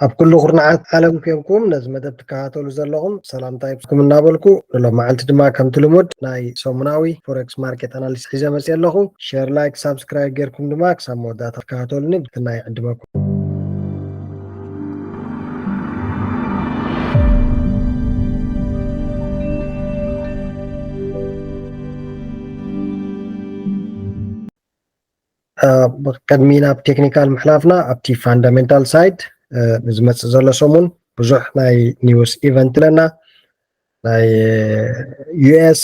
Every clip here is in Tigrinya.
ኣብ ኩሉ ኩርናዓት ዓለም ኮንኩም ነዚ መደብ ትከታተሉ ዘለኹም ሰላምታ ይብኩም እናበልኩ፣ ንሎም መዓልቲ ድማ ከምቲ ልሙድ ናይ ሰሙናዊ ፎሬክስ ማርኬት ኣናሊስ ሒዘ መፅእ ኣለኹ። ሸር፣ ላይክ፣ ሳብስክራይብ ጌርኩም ድማ ክሳብ መወዳእታ ትከታተሉኒ ብትሕትና ይዕድመኩም። ቅድሚ ናብ ቴክኒካል ምሕላፍና፣ ኣብቲ ፋንዳሜንታል ሳይድ ንዝመፅእ ዘሎ ሰሙን ብዙሕ ናይ ኒውስ ኢቨንት ኣለና። ናይ ዩኤስ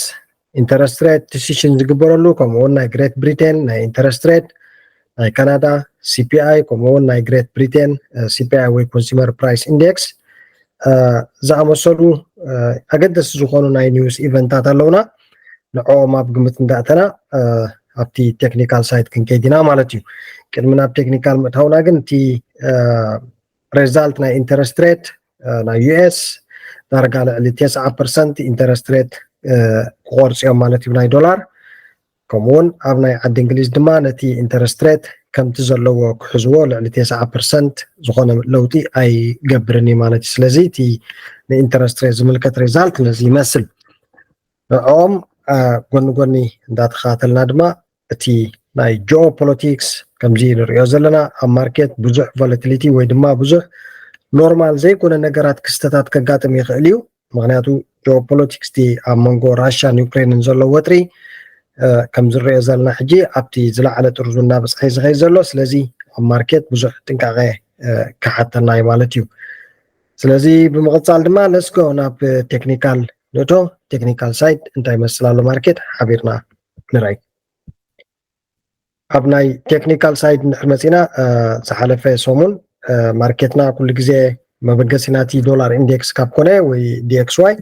ኢንተረስት ሬት ዲሲሽን ዝግበረሉ፣ ከምኡ እውን ናይ ግሬት ብሪቴን ናይ ኢንተረስት ሬት፣ ናይ ካናዳ ሲፒኣይ፣ ከምኡ እውን ናይ ግሬት ብሪቴን ሲፒኣይ ወይ ኮንሱመር ፕራይስ ኢንዴክስ ዝኣመሰሉ ኣገደስቲ ዝኾኑ ናይ ኒውስ ኢቨንታት ኣለውና። ንዕኦም ኣብ ግምት እንዳእተና ኣብቲ ቴክኒካል ሳይድ ክንከይድ ኢና ማለት እዩ። ቅድሚ ናብ ቴክኒካል ምእታውና ግን፣ እቲ ሬዛልት ናይ ኢንተረስት ሬት ናይ ዩኤስ ዳርጋ ልዕሊ ተስዓ ፐርሰንት ኢንተረስት ሬት ክቆርፅ እዮም ማለት እዩ፣ ናይ ዶላር። ከምኡውን ኣብ ናይ ዓዲ እንግሊዝ ድማ ነቲ ኢንተረስት ሬት ከምቲ ዘለዎ ክሕዝዎ፣ ልዕሊ ተስዓ ፐርሰንት ዝኾነ ለውጢ ኣይገብርን እዩ ማለት እዩ። ስለዚ እቲ ንኢንተረስት ሬት ዝምልከት ሬዛልት ነዚ ይመስል። ንዕኦም ጎኒ ጎኒ እንዳተኸታተልና ድማ፣ እቲ ናይ ጂኦፖለቲክስ ከምዚ ንሪኦ ዘለና ኣብ ማርኬት ብዙሕ ቮላቲሊቲ ወይ ድማ ብዙሕ ኖርማል ዘይኮነ ነገራት፣ ክስተታት ከጋጥም ይኽእል እዩ። ምክንያቱ ጂኦፖለቲክስ፣ እቲ ኣብ መንጎ ራሽያን ዩክሬንን ዘሎ ወጥሪ ከም ዝረኦ ዘለና ሕጂ ኣብቲ ዝለዓለ ጥርዙ እናበፅሐ እዩ ዝኸይድ ዘሎ። ስለዚ ኣብ ማርኬት ብዙሕ ጥንቃቐ ክሓተና እዩ ማለት እዩ። ስለዚ ብምቕፃል ድማ ለስጎ ናብ ቴክኒካል ንእቶ። ቴክኒካል ሳይድ እንታይ ይመስል ኣሎ ማርኬት ሓቢርና ንርኣይ። ኣብ ናይ ቴክኒካል ሳይድ እንድሕር መፂና፣ ዝሓለፈ ሰሙን ማርኬትና ኩሉ ግዜ መበገሲ ናቲ ዶላር ኢንዴክስ ካብ ኮነ ወይ ዲኤክስዋይ፣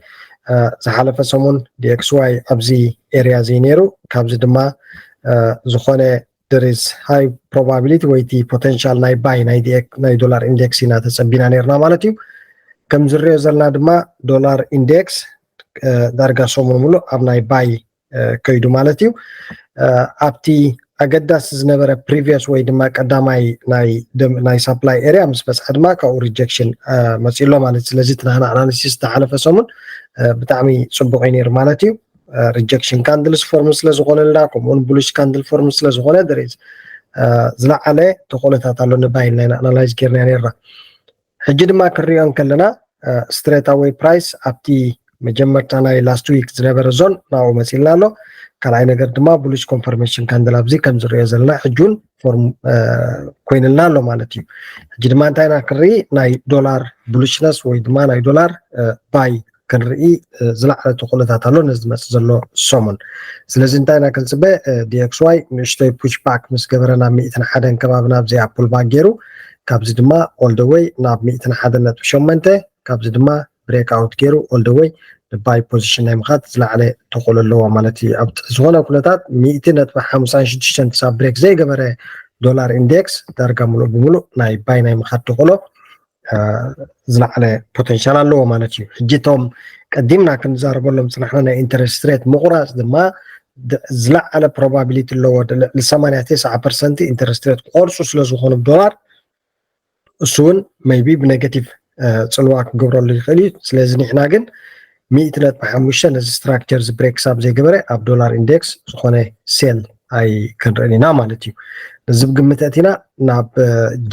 ዝሓለፈ ሰሙን ዲኤክስዋይ ኣብዚ ኤሪያ እዚ ነይሩ። ካብዚ ድማ ዝኾነ there is high probability ወይ እቲ ፖቴንሻል ናይ ባይ ናይ ዶላር ኢንዴክስ ኢና ተፀቢና ነይርና ማለት እዩ። ከም ዝሪኦ ዘለና ድማ ዶላር ኢንዴክስ ዳርጋ ሰሙን ሙሉእ ኣብ ናይ ባይ ከይዱ ማለት እዩ። ኣብቲ ኣገዳሲ ዝነበረ ፕሪቪየስ ወይ ድማ ቀዳማይ ናይ ሳፕላይ ኤሪያ ምስ በፅሐ ድማ ካብኡ ሪጀክሽን መፂኡ ኣሎ ማለት እዩ። ስለዚ እቲ ናህና ኣናሊሲስ ዝተሓለፈ ሰሙን ብጣዕሚ ፅቡቅ እዩ ነይሩ ማለት እዩ። ሪጀክሽን ካንድልስ ፎርም ስለዝኾነልና፣ ከምኡውን ቡሊሽ ካንድል ፎርም ስለዝኾነ፣ there is ዝለዓለ ተኽእሎታት ኣሎ ንባይ ኢልና ኢና ኣናላይዝ ጌርና ነይርና። ሕጂ ድማ ክንሪኦ እንከለና፣ ስትሬት ኣወይ ፕራይስ ኣብቲ መጀመርታ ናይ ላስት ዊክ ዝነበረ ዞን ናብኡ መፂልና ኣሎ። ካልኣይ ነገር ድማ ቡሊሽ ኮንፈርሜሽን ካንድል ኣብዚ ከም ዝሪኦ ዘለና ሕጂ እውን ፎርም ኮይንልና ኣሎ ማለት እዩ። ሕጂ ድማ እንታይ ኢና ክንርኢ? ናይ ዶላር ቡሊሽነስ ወይ ድማ ናይ ዶላር ባይ ክንርኢ ዝለዓለ ተኽእሎታት ኣሎ ነዚ ዝመፅእ ዘሎ ሰሙን። ስለዚ እንታይ ኢና ክንፅበ? ዲኤክስዋይ ንእሽተይ ፑሽ ባክ ምስ ገበረ ናብ ሚእትን ሓደን ከባቢ ናብዚ ኣፕል ባክ ገይሩ፣ ካብዚ ድማ ኦል ደ ወይ ናብ ሚእትን ሓደን ነጥቢ ሸሞንተ፣ ካብዚ ድማ ብሬክ ኣውት ገይሩ ኦል ደ ወይ ንባይ ፖዚሽን ናይ ምኻድ ዝለዓለ ተኽእሎ ኣለዎ ማለት እዩ። ኣብ ዝኾነ ኩነታት ሚእቲ ነጥቢ ሓምሳን ሽዱሽተን ክሳብ ብሬክ ዘይገበረ ዶላር ኢንዴክስ ዳርጋ ሙሉእ ብሙሉእ ናይ ባይ ናይ ምኻድ ተኽእሎ ዝለዓለ ፖቴንሻል ኣለዎ ማለት እዩ። ሕጂ እቶም ቀዲምና ክንዛረበሎም ዝፅናሕና ናይ ኢንተረስት ሬት ምቑራፅ ድማ ዝለዓለ ፕሮባቢሊቲ ኣለዎ። ልዕሊ ሰማንያ ተስዓ ፐርሰንት ኢንተረስት ሬት ክቆርፁ ስለዝኾኑ ብዶላር፣ እሱ እውን ሜይቢ ብኔጋቲቭ ፅልዋ ክገብረሉ ይኽእል እዩ። ስለዚ ንሕና ግን ሚእቲ ነጥቢ ሓሙሽተ ነዚ ስትራክቸር እዚ ብሬክ ክሳብ ዘይገበረ ኣብ ዶላር ኢንዴክስ ዝኾነ ሴል ኣይክንርእን ኢና ማለት እዩ። ነዚ ብግምት ኣቲና ናብ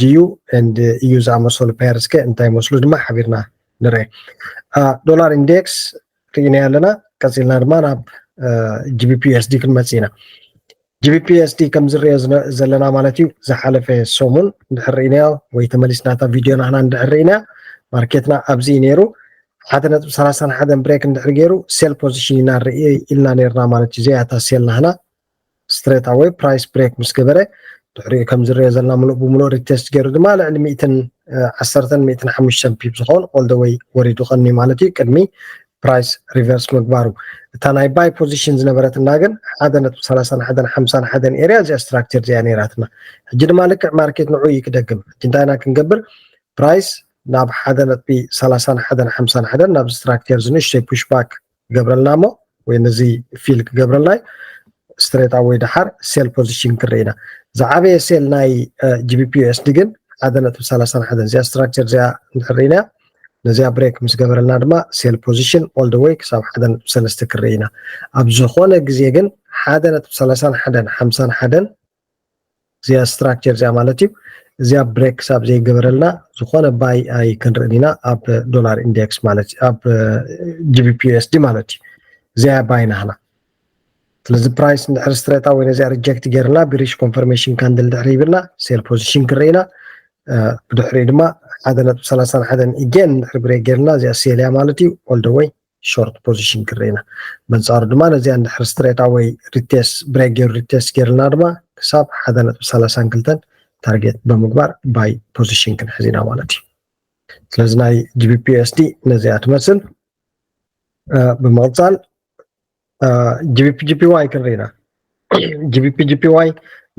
ጂዩ ኤንድ ኢዩ ዝኣመሰሉ ፔርስ ከ እንታይ ይመስሉ ድማ ሓቢርና ንርአ። ዶላር ኢንዴክስ ርኢናዮ ኣለና። ቀፂልና ድማ ናብ ጂቢፒ ዩኤስዲ ክንመፅእ ኢና። ጂቢፒ ዩኤስዲ ከም ዝርኦ ዘለና ማለት እዩ፣ ዝሓለፈ ሰሙን እንድሕር ርኢናዮ ወይ ተመሊስና እታ ቪድዮ ናህና እንድሕር ርኢና፣ ማርኬትና ኣብዚ እዩ ነይሩ። ሓደ ነጥቢ ሰላሳን ሓደን ብሬክ እንድሕር ገይሩ ሴል ፖዚሽን ኢና ንርኢ ኢልና ነይርና ማለት እዩ። እዚኣ እታ ሴል ናህና ስትሬት ኣወይ ፕራይስ ብሬክ ምስ ገበረ፣ ድሕሪኡ ከም ዝርኦ ዘለና ሙሉእ ብሙሉእ ሪቴስት ገይሩ ድማ ልዕሊ ሚእትን ዓሰርተን ሚእትን ሓሙሽተን ፒፕ ዝኸውን ኦል ደ ወይ ወሪዱ ቀኒ ማለት እዩ፣ ቅድሚ ፕራይስ ሪቨርስ ምግባሩ። እታ ናይ ባይ ፖዚሽን ዝነበረትና ግን ሓደ ነጥቢ ሰላሳን ሓደን ሓምሳን ሓደን ኤሪያ እዚኣ ስትራክቸር እዚኣ ነይራትና። ሕጂ ድማ ልክዕ ማርኬት ንዑ እዩ ክደግም። ሕጂ እንታይ ኢና ክንገብር? ፕራይስ ናብ ሓደ ነጥቢ ሰላሳን ሓደን ሓምሳን ሓደን ናብ ስትራክቸር ዝንእሽተይ ፑሽባክ ክገብረልና እሞ ወይ ነዚ ፊል ክገብረልና ስትሬት ኣወይ ደሓር ሴል ፖዚሽን ክርኢ ኢና። ዝዓበየ ሴል ናይ ጂቢፒ ዩኤስዲ ግን ሓደ ነጥቢ ሰላሳን ሓደን እዚኣ structure እዚኣ እንድሕር ርኢና ነዚኣ break ምስ ገበረልና ድማ sell position all the way ክሳብ ሓደ ነጥቢ ሰለስተ ክንርኢ ኢና። ኣብ ዝኾነ ግዜ ግን ሓደ ነጥቢ ሰላሳን ሓደን ሓምሳን ሓደን እዚኣ structure እዚኣ ማለት እዩ። እዚኣ break ክሳብ ዘይገበረልና ዝኾነ buy ኣይክንርእን ኢና ኣብ ዶላር ኢንዴክስ ማለት ኣብ GBP USD ማለት እዩ። እዚኣ buy ናህና። ስለዚ price እንድሕር straight away ነዚኣ reject ገይርና bearish confirmation candle ድሕሪ ሂብና sell position ክንርኢ ኢና። ብድሕሪኡ ድማ ሓደ ነጥቢ ሰላሳን ሓደን again እንድሕር break ገይርና እዚኣ sell እያ ማለት እዩ። All the way short position ክንርኢ ኢና። በንጻሩ ድማ ነዚኣ እንድሕር straight away retest break ገይሩ retest ገይርና ድማ ክሳብ ሓደ ነጥቢ ሰላሳን ክልተን target ብምግባር buy position ክንሕዝ ኢና ማለት እዩ። ስለዚ ናይ GBP USD ነዚኣ ትመስል። ብምቕጻል GBP JPY ክንርኢ ኢና። GBP JPY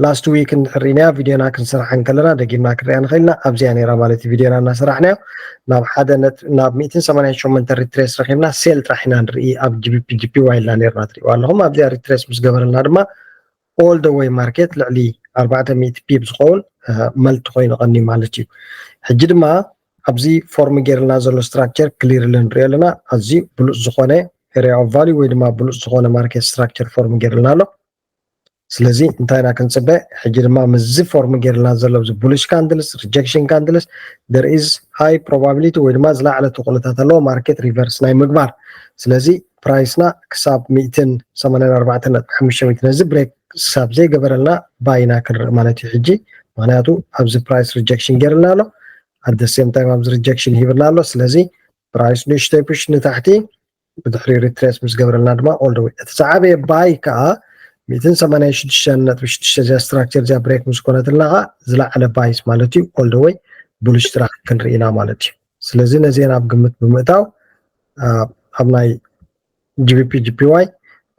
last week እንድሕር ርኢናያ ቪድዮና ክንሰርሓ እንከለና ደጊምና ክንሪኣ ንኽእል ኢና። ኣብዚኣ ነይራ ማለት እዩ ቪድዮና እናሰራሕናዮ ናብ ሓደ ነጥቢ ናብ ሚእትን ሰማንያን ሸሞንተን retrace ረኺብና sell ጥራሕ ኢና ንርኢ ኣብ GBP JPY ኢልና ነይርና ትሪእዋ ኣለኹም። ኣብዚኣ retrace ምስ ገበረልና ድማ all the way market ልዕሊ ኣርባዕተ ሚእቲ pip ዝኸውን multi ኮይኑ ቀንዩ ማለት እዩ። ሕጂ ድማ ኣብዚ form ገይርልና ዘሎ structure clearly ንሪኦ ኣለና። ኣዝዩ ብሉፅ ዝኾነ area of value ወይ ድማ ብሉፅ ዝኾነ market structure form ገይርልና ኣሎ። ስለዚ እንታይ ኢና ክንፅበ? ሕጂ ድማ ምስዚ form ገይርልና ዘሎ እዚ bullish candles rejection candles there is high probability ወይ ድማ ዝለዓለ ተኽእሎታት ኣለዎ market reverse ናይ ምግባር። ስለዚ price ና ክሳብ ሚእትን ሰማንያን ኣርባዕተን ነጥቢ ሓሙሽተ ሚእቲ ነዚ break ክሳብ ዘይገበረልና buy ኢና ክንርኢ ማለት እዩ። ሕጂ ምክንያቱ ኣብዚ price rejection ገይርልና ኣሎ፣ at the same time ኣብዚ rejection ሂብና ኣሎ። ስለዚ price ንእሽተይ push ንታሕቲ ብድሕሪ retrace ምስ ገበረልና ድማ all the way እቲ ዝዓበየ buy ከዓ ሚእትን ሰማንያን ሽዱሽተን ነጥቢ ሽዱሽተ እዚኣ structure እዚኣ break ምስ ኮነትልና ከዓ ዝለዓለ buys ማለት እዩ። All the way bullish ጥራሕ ክንርኢ ኢና ማለት እዩ። ስለዚ ነዚአን ኣብ ግምት ብምእታው ኣብ ናይ GBP JPY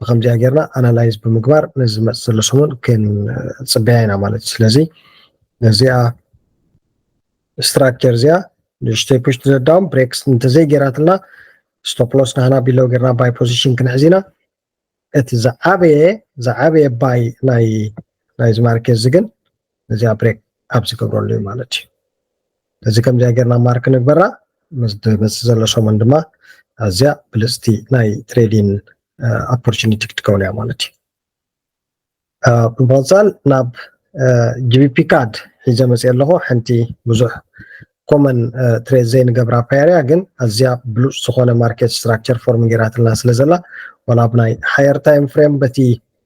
ብከምዚኣ ጌርና analyze ብምግባር ነዚ ዝመፅእ ዘሎ ሰሙን ክንፅበያ ኢና ማለት እዩ። ስለዚ ነዚኣ structure እዚኣ ንእሽተይ push to the down break እንተዘይ ጌራትና stop loss ናህና below ጌርና buy position ክንሕዝ ኢና። እቲ ዝዓበየ ዝዓበየ buy ናይ ናይዚ market እዚ ግን ነዚኣ break ኣብ ዝገብረሉ እዩ ማለት እዩ። እዚ ከምዚኣ ጌርና mark ንግበራ። ምስ ዝመፅእ ዘሎ ሰሙን ድማ ኣዝያ ብልፅቲ ናይ trading opportunity ክትከውን እያ ማለት እዩ። ብምቕፃል ናብ GBP CAD ሒዘ መፅእ ኣለኹ። ሓንቲ ብዙሕ common trade ዘይንገብራ pair እያ፣ ግን ኣዝያ ብሉፅ ዝኾነ market structure form ገይራትልና ስለ ዘላ ዋላ ኣብ ናይ higher time frame በቲ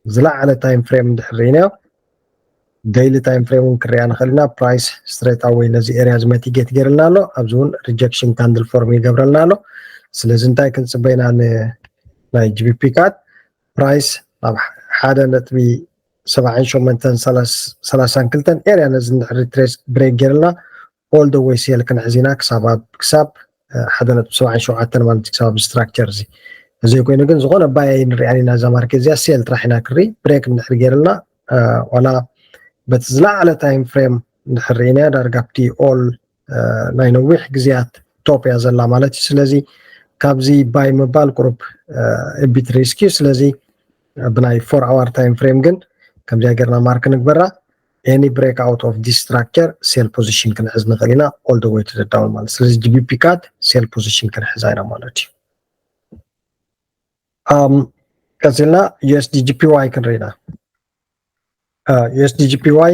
ዝለዓለ time frame እንድሕር ርኢናዮ daily time frame እውን ክሪኣ ንኽእል ኢና። Price straight away ነዚ area እዚ mitigate ገይርልና ኣሎ። ኣብዚ እውን rejection candle form ይገብረልና ኣሎ። ስለዚ እንታይ ክንፅበ ኢና ን ናይ GBP CAD price ናብ ሓደ ነጥቢ ሰብዓን ሸሞንተን ሰላሳን ክልተን area ነዚ እንድሕር retrace break ገይርልና all the way sell ክንሕዝ ኢና ክሳብ ክሳብ ሓደ ነጥቢ ሰብዓን ሸውዓተን ማለት ክሳብ structure እዚ እዚ ኮይኑ ግን ዝኾነ buy ንሪኣን ኢና እዛ market እዚኣ sell ጥራሕ ኢና ክርኢ break እንድሕር ገይርልና ዋላ በቲ ዝለዓለ time frame እንድሕር ርኢናያ ዳርጋ ኣብቲ all ናይ ነዊሕ ግዜያት top እያ ዘላ ማለት እዩ። ስለዚ ካብዚ buy ምባል ቁሩብ a bit risk እዩ። ስለዚ ብናይ four hour time frame ግን ከምዚኣ ጌርና mark ንግበራ any break out of this structure sell position ክንሕዝ ንኽእል ኢና all the way to the down ማለት። ስለዚ GBP CAD sell position ክንሕዛ ኢና ማለት እዩ። ቀፂልና USD JPY ክንርኢ ኢና። USD JPY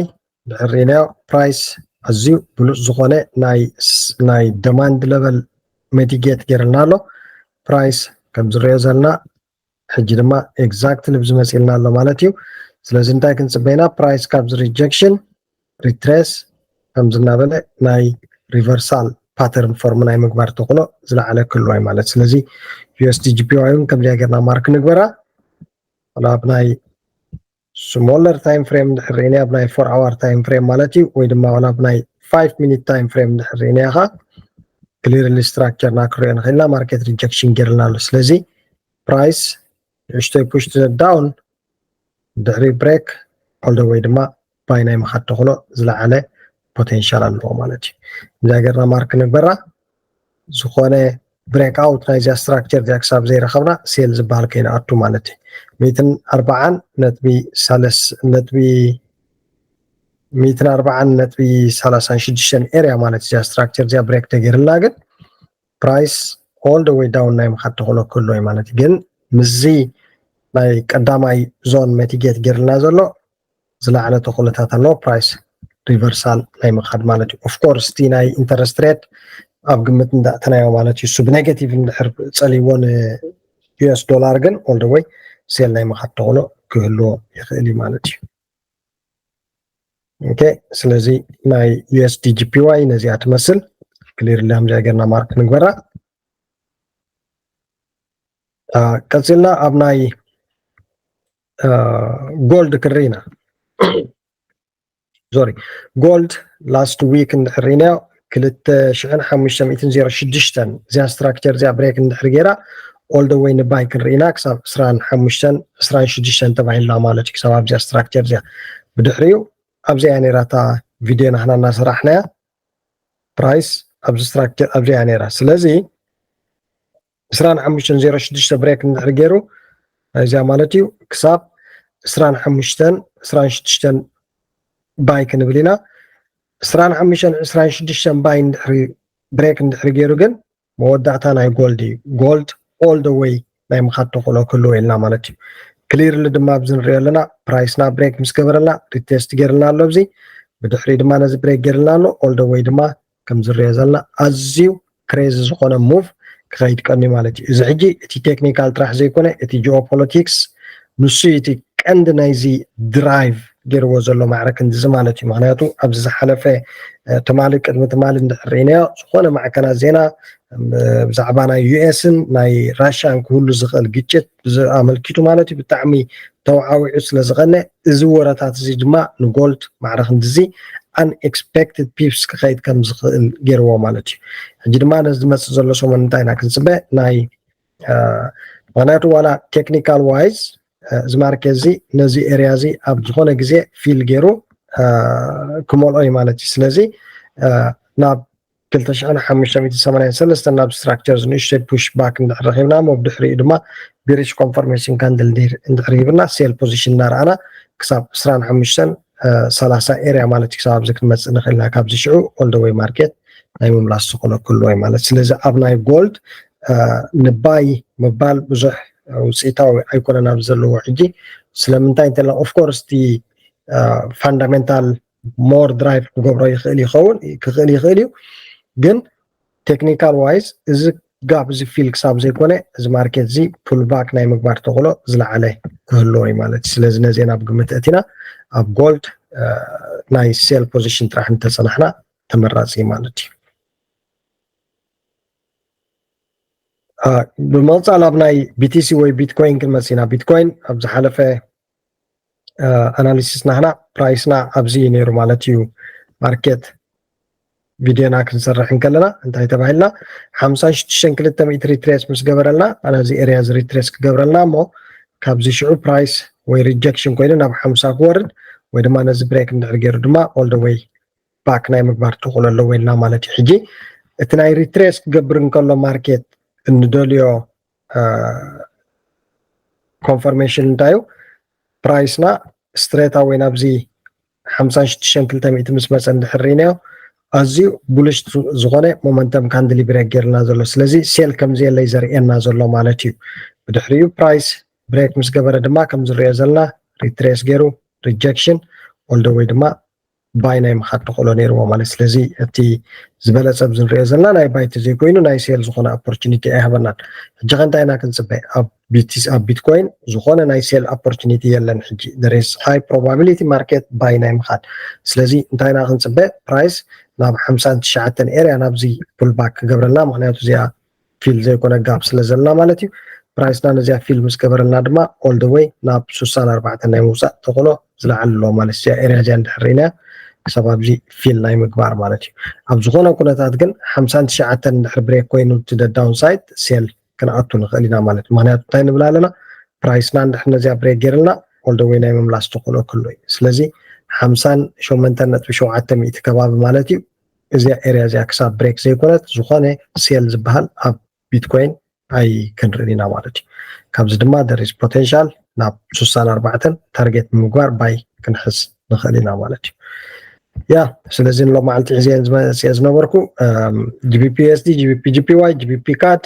ድሕር ርኢናዮ price ኣዝዩ ብሉፅ ዝኾነ ናይ demand level mitigate ገይርልና ኣሎ። Price ከም ዝሪኦ ዘለና ሕጂ ድማ exactly ብዝመፅልና ኣሎ ማለት እዩ። ስለዚ እንታይ ክንፅበ ኢና? Price ካብዚ rejection retrace ከምዚ እናበለ ናይ reversal pattern form ናይ ምግባር ተኽእሎ ዝለዓለ ክህልዋ እዩ ማለት። ስለዚ USD JPY እውን ከምዚኣ ጌርና mark ንግበራ። ዋላ ኣብ ናይ smaller time frame እንድሕር ርኢና ኣብ ናይ four hour time frame ማለት እዩ ወይ ድማ ዋላ ኣብ ናይ five minute time frame እንድሕር ርኢና ኢኻ clearly structure ና ክሪኦ ንኽእልና market rejection ጌርልና ኣሎ። ስለዚ price ንእሽተይ push to the down ድሕሪ break all the way ድማ buy ናይ ምኻድ ተኽእሎ ዝለዓለ potential ኣለዎ ማለት እዩ። እዛ ጌርና mark ንግበራ። ዝኾነ break out ናይዚኣ structure እዚኣ ክሳብ ዘይረኸብና sell ዝበሃል ከይንኣቱ ማለት እዩ። ሚእትን ኣርባዓን ነጥቢ ሰለስ ነጥቢ ሚእትን ኣርባዓን ነጥቢ ሰላሳን ሽዱሽተን area ማለት እዚኣ structure እዚኣ break ተገይርላ ግን price all the way down ናይ ምኻድ ተኽእሎ ክህልዎ እዩ ማለት እዩ። ግን ምስዚ ናይ ቀዳማይ zone mitigate ገይርልና ዘሎ ዝለዓለ ተኽእሎታት ኣለዎ price reversal ናይ ምኻድ ማለት እዩ። Of course እቲ ናይ interest rate ኣብ ግምት እንዳእተናዮ ማለት እዩ። እሱ ብኔጋቲቭ እንድሕር ፀሊዎ ን US dollar ግን all the way sell ናይ ምኻድ ተኽእሎ ክህልዎ ይኽእል እዩ ማለት እዩ። Okay ስለዚ ናይ USD JPY ነዚኣ ትመስል clear ላምዚኣ ገርና mark ንግበራ። ቀፂልና ኣብ ናይ gold ክንርኢ ኢና። Sorry gold last week እንድሕር ርኢናዮ ክልተ ሽሕን ሓሙሽተ ሚእትን ዜሮ ሽዱሽተን እዚኣ structure እዚኣ break እንድሕር ገይራ all the way ን buy ክንርኢ ኢና ክሳብ ዕስራን ሓሙሽተን ዕስራን ሽዱሽተን ተባሂልና ማለት እዩ። ክሳብ ኣብዚኣ structure እዚኣ ብድሕሪኡ ኣብዚኣ ነይራ እታ ቪድዮ ናህና እናሰራሕናያ price ኣብዚ structure ኣብዚኣ ነይራ። ስለዚ ዕስራን ሓሙሽተን ዜሮ ሽዱሽተ break እንድሕር ገይሩ ናይዚኣ ማለት እዩ ክሳብ ዕስራን ሓሙሽተን ዕስራን ሽዱሽተን buy ክንብል ኢና። ዕስራን ሓሙሽተን ዕስራን ሽዱሽተን buy እንድሕሪ break እንድሕሪ ገይሩ ግን መወዳእታ ናይ gold እዩ። Gold all the way ናይ ምኻድ ተኽእሎ ክህልዎ ኢልና ማለት እዩ። Clearly ድማ ኣብዚ ንሪኦ ኣለና price ና break ምስ ገበረልና retest ገይርልና ኣሎ ኣብዚ ብድሕሪ ድማ ነዚ break ገይርልና ኣሎ all the way ድማ ከም ዝሪኦ ዘለና ኣዝዩ crazy ዝኾነ move ክኸይድ ቀንዩ ማለት እዩ። እዚ ሕጂ እቲ technical ጥራሕ ዘይኮነ እቲ geopolitics ንሱ እቲ ቀንዲ ናይዚ drive ገይርዎ ዘሎ ማዕረ ክንድዚ ማለት እዩ። ምክንያቱ ኣብዚ ዝሓለፈ ትማሊ ቅድሚ ትማሊ እንድሕር ርኢናዮ ዝኾነ ማዕከናት ዜና ብዛዕባ ናይ US ን ናይ ራሽያን ክህሉ ዝኽእል ግጭት ኣመልኪቱ ማለት እዩ ብጣዕሚ ተወዓዊዑ ስለ ዝቐነ እዚ ወረታት እዚ ድማ ንጎልድ ማዕረ ክንድዚ unexpected pips ክኸይድ ከም ዝኽእል ገይርዎ ማለት እዩ። ሕጂ ድማ ነዚ ዝመፅእ ዘሎ ሰሙን እንታይ ኢና ክንፅበ ናይ ምክንያቱ ዋላ technical wise እዚ market እዚ ነዚ area እዚ ኣብ ዝኾነ ግዜ fill ገይሩ ክመልኦ እዩ ማለት እዩ። ስለዚ ናብ ክልተ ሽሕን ሓሙሽተ ሚእትን ሰማንያን ሰለስተን ናብ structure እዚ ንእሽተይ push back እንድሕር ረኺብና እሞ ብድሕሪኡ ድማ bearish confirmation candle እንድሕር ሂብና sell position እናረኣና ክሳብ ዕስራን ሓሙሽተን ሰላሳ area ማለት እዩ። ክሳብ ኣብዚ ክንመፅእ ንኽእል ኢና። ካብዚ ሽዑ all the way market ናይ ምምላስ ዝኾነ ክህልዎ እዩ ማለት። ስለዚ ኣብ ናይ ጎልድ ን buy ምባል ብዙሕ ውፅኢታዊ ኣይኮነን ኣብዚ ዘለዎ ሕጂ። ስለምንታይ እንተልና of course እቲ fundamental more drive ክገብሮ ይኽእል ይኸውን ክኽእል ይኽእል እዩ ግን technical wise እዚ gap እዚ fill ክሳብ ዘይኮነ እዚ market እዚ pull back ናይ ምግባር ተኽእሎ ዝለዓለ ክህልዎ እዩ ማለት እዩ። ስለዚ ነዚአን ኣብ ግምት ኣእቲና ኣብ ጎልድ ናይ sell position ጥራሕ እንተፀናሕና ተመራፂ እዩ ማለት እዩ። ብምቕፃል ኣብ ናይ BTC ወይ ቢትኮይን ክንመፅእ ኢና። ቢትኮይን ኣብ ዝሓለፈ analysis ናህና price ና ኣብዚ እዩ ነይሩ ማለት እዩ። Market ቪድዮና ክንሰርሕ እንከለና እንታይ ተባሂልና ሓምሳን ሽዱሽተን ክልተ ሚእቲ retrace ምስ ገበረልና ኣነ እዚ area እዚ retrace ክገብረልና እሞ ካብዚ ሽዑ price ወይ rejection ኮይኑ ናብ ሓምሳ ክወርድ ወይ ድማ ነዚ break እንድሕር ገይሩ ድማ all the way back ናይ ምግባር ተኽእሎ ኣለዎ ኢልና ማለት እዩ። ሕጂ እቲ ናይ retrace ክገብር እንከሎ market እንደልዮ confirmation እንታይ እዩ price ና straight away ናብዚ ሓምሳን ሽዱሽተን ክልተ ሚእቲ ምስ መፀ እንድሕር ርኢናዮ ኣዝዩ bullish ዝኾነ momentum candle እዩ break ገይርና ዘሎ። ስለዚ sell ከም ዘየለ እዩ ዘርእየና ዘሎ ማለት እዩ። ብድሕሪኡ price break ምስ ገበረ ድማ ከም ዝሪኦ ዘለና retrace ገይሩ rejection all the way ድማ buy ናይ ምኻድ ተኽእሎ ነይርዎ ማለት። ስለዚ እቲ ዝበለፀ ኣብዚ ንሪኦ ዘለና ናይ buy ተዘይኮይኑ ናይ sell ዝኾነ opportunity ኣይሃበናን። ሕጂ ከ እንታይ ኢና ክንፅበ? ኣብ ቢትኮይን ዝኾነ ናይ sell opportunity የለን። ሕጂ there is high probability market buy ናይ ምኻድ። ስለዚ እንታይ ኢና ክንፅበ? Price ናብ ሓምሳን ትሽዓተን area ናብዚ pull back ክገብረልና፣ ምክንያቱ እዚኣ fill ዘይኮነ gap ስለ ዘለና ማለት እዩ። Price ና ነዚኣ fill ምስ ገበረልና ድማ all the way ናብ ሱሳን ኣርባዕተን ናይ ምውፃእ ተኽእሎ ዝለዓለ ኣለዎ ማለት እዚኣ area እዚኣ እንድሕር ርኢናያ ክሳብ ኣብዚ fill ናይ ምግባር ማለት እዩ። ኣብ ዝኾነ ኩነታት ግን ሓምሳን ትሽዓተን እንድሕር break ኮይኑ እቲ downside sell ክንኣቱ ንኽእል ኢና ማለት እዩ። ምክንያቱ እንታይ ንብል ኣለና? Price ና እንድሕር ነዚኣ break ገይርልና all the way ናይ ምምላስ ተኽእሎ ክህሉ እዩ። ስለዚ ሓምሳን ሸሞንተን ነጥቢ ሸውዓተ ሚእቲ ከባቢ ማለት እዩ። እዚኣ area እዚኣ ክሳብ break ዘይኮነት ዝኾነ sell ዝበሃል ኣብ ቢትኮይን ኣይክንርኢ ኢና ማለት እዩ። ካብዚ ድማ there is potential ናብ ሱሳን ኣርባዕተን target ብምግባር buy ክንሕዝ ንኽእል ኢና ማለት እዩ። ያ ስለዚ ንሎም መዓልቲ ሒዘን ዝመፅአ ዝነበርኩ GBP USD, GBP JPY, GBP CAD,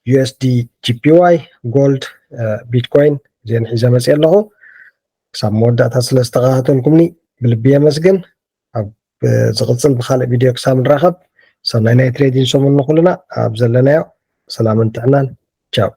USD JPY, ጎልድ፣ ቢትኮይን እዚአን ሒዘ መፅአ ኣለኹ። ክሳብ መወዳእታ ስለ ዝተኸታተልኩምኒ ብልቢ የመስግን። ኣብ ዝቕፅል ብካልእ ቪድዮ ክሳብ ንራኸብ ሰናይ ናይ ትሬዲንግ ሰሙን ንኹልና። ኣብ ዘለናዮ ሰላምን ጥዕናን። ቻው።